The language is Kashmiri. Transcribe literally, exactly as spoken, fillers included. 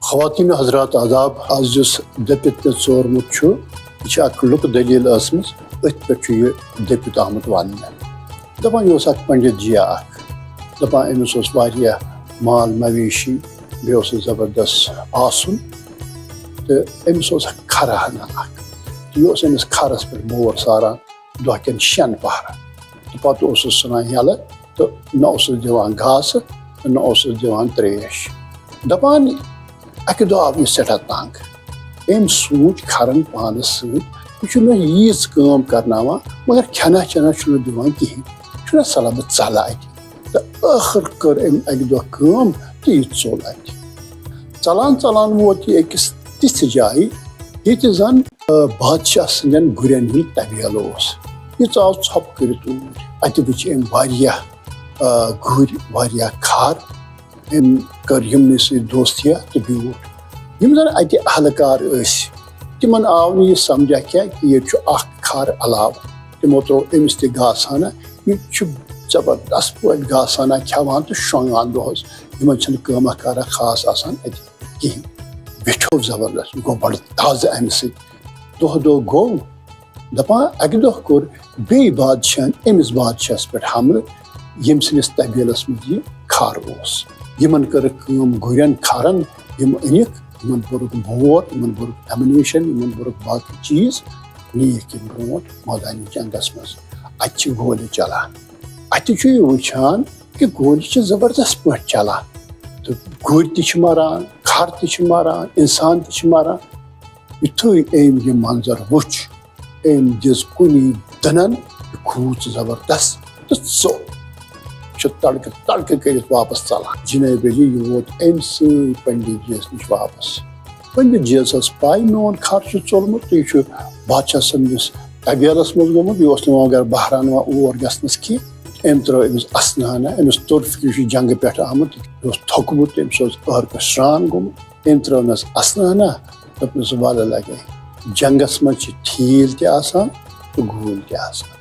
خواتین حضرات آداب۔ از یُس دٔپِتھ مےٚ ژورمُت چھُ، یہِ چھِ اکھ لُکہٕ دٔلیٖل ٲسمٕژ، أتھۍ پٮ۪ٹھ چھُ یہِ دٔپِتھ آمُت وننہٕ۔ دپان، یہِ اوس اکھ پنڈت جِیا اکھ۔ دپان، أمِس اوس واریاہ مال مویشی، بیٚیہِ اوس یہِ زبردست آسُن، تہٕ أمِس اوس اکھ کھرٕ ہنا اکھ۔ یہِ اوس أمِس کھرس پٮ۪ٹھ بور ساران دۄہ کٮ۪ن شٮ۪ن پہرن، تہٕ پتہٕ اوسُس ژھٕنان یَلہٕ، تہٕ نہ اوسُس دِوان گاسہٕ تہٕ نہ اوسُس دِوان ترٛیش۔ دَپان، اَکہِ دۄہ آو یہِ سٮ۪ٹھاہ تنٛگ۔ أمۍ سوٗنٛچ کھرَن پانَس سۭتۍ، یہِ چھُ مےٚ ییٖژ کٲم کرناوان، مگر کھٮ۪نہ چٮ۪نہ چھُنہٕ دِوان کِہیٖنۍ۔ چھُنہ صلہ بہٕ ژَلہٕ اَتہِ؟ تہٕ ٲخٕر کٔر أمۍ اَکہِ دۄہ کٲم تہٕ یہِ ژوٚل اَتہِ۔ ژَلان ژَلان ووت یہِ أکِس تِژھِ جایہِ، ییٚتہِ زَن، آ، بادشاہ سٕنٛدٮ۪ن گُرٮ۪ن ہُنٛد طبیلہٕ اوس۔ یہِ ژاو ژھۄپہٕ کٔرِتھ اوٗرۍ۔ اَتہِ وٕچھ أمۍ واریاہ، آ، گُرۍ، واریاہ کھَر۔ أمۍ کٔر یِمنٕے سۭتۍ دوستیا تہٕ بیوٗٹھ۔ یِم زَن اَتہِ اہلکار ٲسۍ، تِمَن آو نہٕ یہِ سَمجھا کینٛہہ کہِ ییٚتہِ چھُ اَکھ کھَر علاوٕ۔ تِمو ترٛوو أمِس تہِ گاسہٕ ہنا۔ یہِ چھُ زبردست پٲٹھۍ گاسہٕ ہنا کھٮ۪وان تہٕ شۄنٛگان دۄہَس۔ یِمَن چھِنہٕ کٲمہ کارا خاص آسان اَتہِ کِہیٖنۍ۔ ویٚٹھیو زبردست، گوٚو بَڑٕ تازٕ اَمہِ سۭتۍ۔ دۄہ دۄہ گوٚو، دَپان، اَکہِ دۄہ کوٚر بیٚیہِ بادشاہَن أمِس بادشاہَس پٮ۪ٹھ حملہٕ، ییٚمہِ سٕنٛدِس طبیلَس منٛز یہِ کھَر اوس۔ یِمَن کٔرٕکھ کٲم، گُرٮ۪ن کھَرَن یِم أنِکھ، یِمَن بوٚرُکھ بور، یِمَن بوٚرُکھ ایمونیشن، یِمَن بوٚرُکھ باقٕے چیٖز، نِیِکھ یِم برونٛٹھ مٲدانہِ جنگس منٛز۔ اَتہِ چھِ گولہِ چلان۔ اَتہِ چھُ یہِ وٕچھان کہِ گولہِ چھِ زبردست پٲٹھۍ چلان۔ تہٕ گُرۍ تہِ چھِ مران، کھر تہِ چھِ مران، اِنسان تہِ چھِ مران۔ یُتھُے أمۍ یہِ منظر وُچھ، أمۍ دِژ کُنی دٕنن، یہِ کھوٗژ زبردست تہٕ ژوٚل۔ چھُ تڑکہٕ تڑکہٕ کٔرِتھ واپس ژلان۔ جناب علی، یہِ ووت أمۍ سۭتۍ پنڈت جِیَس نِش واپس۔ پنڈت جِیَس ٲس پَے، میون کھر چھُ ژوٚلمُت تہٕ یہِ چھُ بادشاہ سٕنٛدِس طبیلس منٛز گوٚمُت، یہِ اوس نہٕ وۄنۍ مگر بہران وۄنۍ اور گژھنس کینٛہہ۔ أمۍ ترٲو أمِس اسنہٕ ہنا، أمِس توٚر فِکرِ، یہِ چھُ جنگہٕ پٮ۪ٹھ آمُت، یہِ اوس تھوٚکمُت، أمِس اوس عٲرقس سرٛان گوٚمُت۔ أمۍ ترٲونَس اسنہٕ ہنا، دوٚپنَس، وَلہٕ لَگے، جنٛگَس منٛز چھِ ٹھیٖل تہِ آسان تہٕ گوٗلۍ تہِ آسان۔